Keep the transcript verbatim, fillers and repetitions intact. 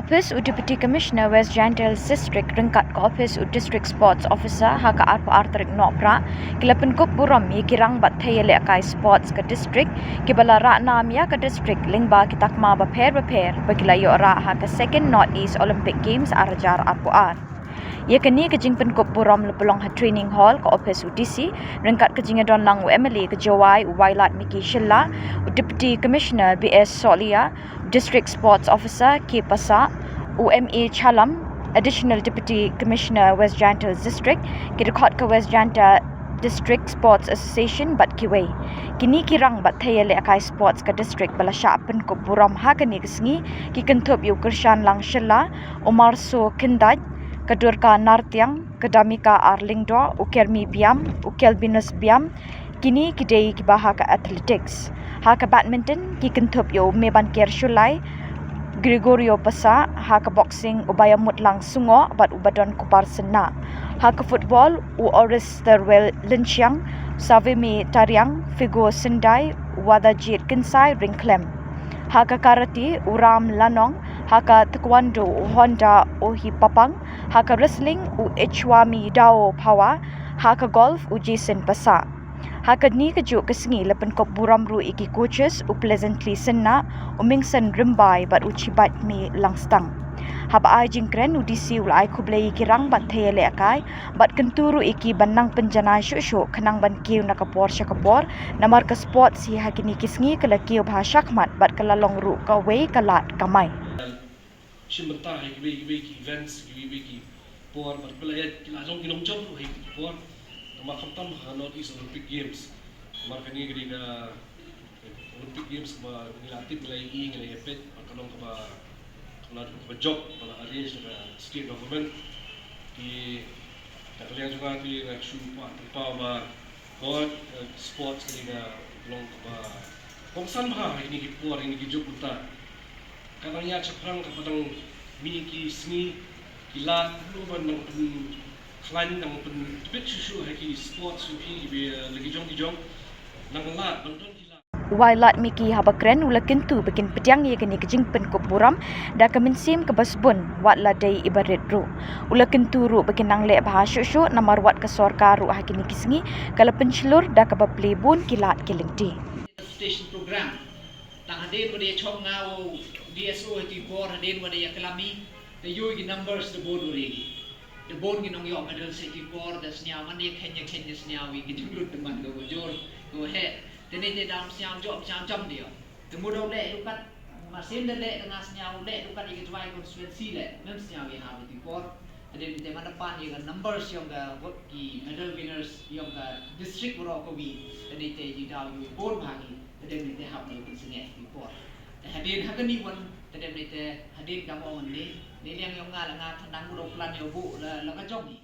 Ophis u Deputy Commissioner West Jaintia Hills District ryngkat ka ophis u District Sports Officer ha ka arphew ar tarik Nohprah ki la pynkup burom ïa ki rangbah thei ïalehkai sports ka district kiba la rah nam ïa ka district lyngba ki takma bapher bapher ba ki la ïoh rah ha ka second North East Olympic Games ar hajar arphew ar. Ïa kane ka jingpynkup burom la pynlong ha Training Hall ka ophis u D C ryngkat ka jingïadon lang u M L A ka Jowai u Wailadmiki Shylla, u Deputy Commissioner B S Sohliya, District Sports Officer K Passah, u M A Challam, Additional Deputy Commissioner West Jaintia Hills District, ki dkhot ka West Jaintia District Sports Association bad kiwei. Kine ki rangbah thei ïalehkai sports ka district ba la shah pynkup burom ha kane ka sngi ki kynthup ïa u Kyrshanlang Shylla, u Marso Kyndait, ka Durga Nartiang, ka Damika R Lyngdoh, u Kermi Biam, u Kelvinus Biam, kine ki dei kiba ha ka athletics. Ha ka badminton ki kynthup ïa u Mebanker Shullai, Gregorio Passah, ha ka boxing u Baiamutlang Sungoh bad u Badonkupar Synnah. Ha ka football u Oris Terwell Lynchiang, Savimi Tariang, Figo Syndai, Wadajit Kynsai Ryngkhlem. Ha ka karate u Ram Lanong, ha ka taekwondo u Honda Ohipapang, ha ka wrestling u Ichwami Dao Phawa, ha ka golf u Jason Passah. Ha kane kajuh ka sngi la pynkup burom ruh ïa ki coaches u Pleasantly Synnah, u Mingsen Rymbai bad u Chibatmi Langstang. Haba ai jingkren u D C u la ai khublei ïa ki rangbah thei ïalehkai bad kyntu ruh ïa ki ban nang pynjanai shuh shuh khnang ban kiew na ka por sha ka por namar ka sports hi ha kine ki sngi ka la kiew bha shakhmat bad ka la long ruh kawei ka lad kamai. Shim bynta ha kiwei kiwei ki events, kiwei kiwei ki por, bad ki la ïa, ki la long ki nongjop ruh ha ki por. Namar khamtam ha North East Olympic Games. Namar kane ka dei ka Olympic Games ba ngi la tip, ngi la ïohi, ngi la ïapeit, bad ka long kaba, kaba la, kaba jop, ba la arrange da ka state government. Te na ka liang jong nga te nga shu kwah pynpaw ba ka, eh, sports ka dei ka long kaba kongsan bha ha kine ki por, ha kine ki juk mynta. Ka dang ïaid shaphrang, ka dang mih ki sngi ki lad, kumno ban nang pynkhlaiñ, nang pyntbit shuh shuh ha ki sports, shuh ki, ki, eh, la ki jong ki jong. Nang lad, nang don ki lad. U Wailadmiki haba kren u la kyntu ba kin pdiang ïa kane ka jingpynkup burom da ka mynsiem kaba sbun wat la dei iba rit ruh. U la kyntu ruh ba kin nang leh bha shuh shuh namar wat ka sorkar ruh ha kine ki sngi ka la pynshlur da kaba plie bun ki lad ki lynti. Station program. Tang hadien ba da ïa chong nga u D S O ha ki por, hadien ba da ïa klam i, da ïoh ki numbers da bun u ri. Da bun ki nongïoh medal ha ki por, da sñiaw man ïa khein ïa khein da sñiaw ïa ki jinglut da man ka bujur, ka heh. Te ne te dam sñiaw jop sñiaw jam dia. Te mu da u leh dukat, ma sien da leh da nga sñiaw u leh dukat ïa ka Jowai constituency leh, mem sñiaw ïa ha ki por. Te ne te man da pan ïa ka numbers yong ka vote ki medal winners yong ka district baroh kawi. Te ne te ji daw ïa bun bha ki. Te ne te hap ne pynsngew ki por. Te hadien ha kani wan, te ne te hadien ka mo wan ne, ne liang yong nga la nga tang dang u dau plan ïa u bu la, la ka jong hi.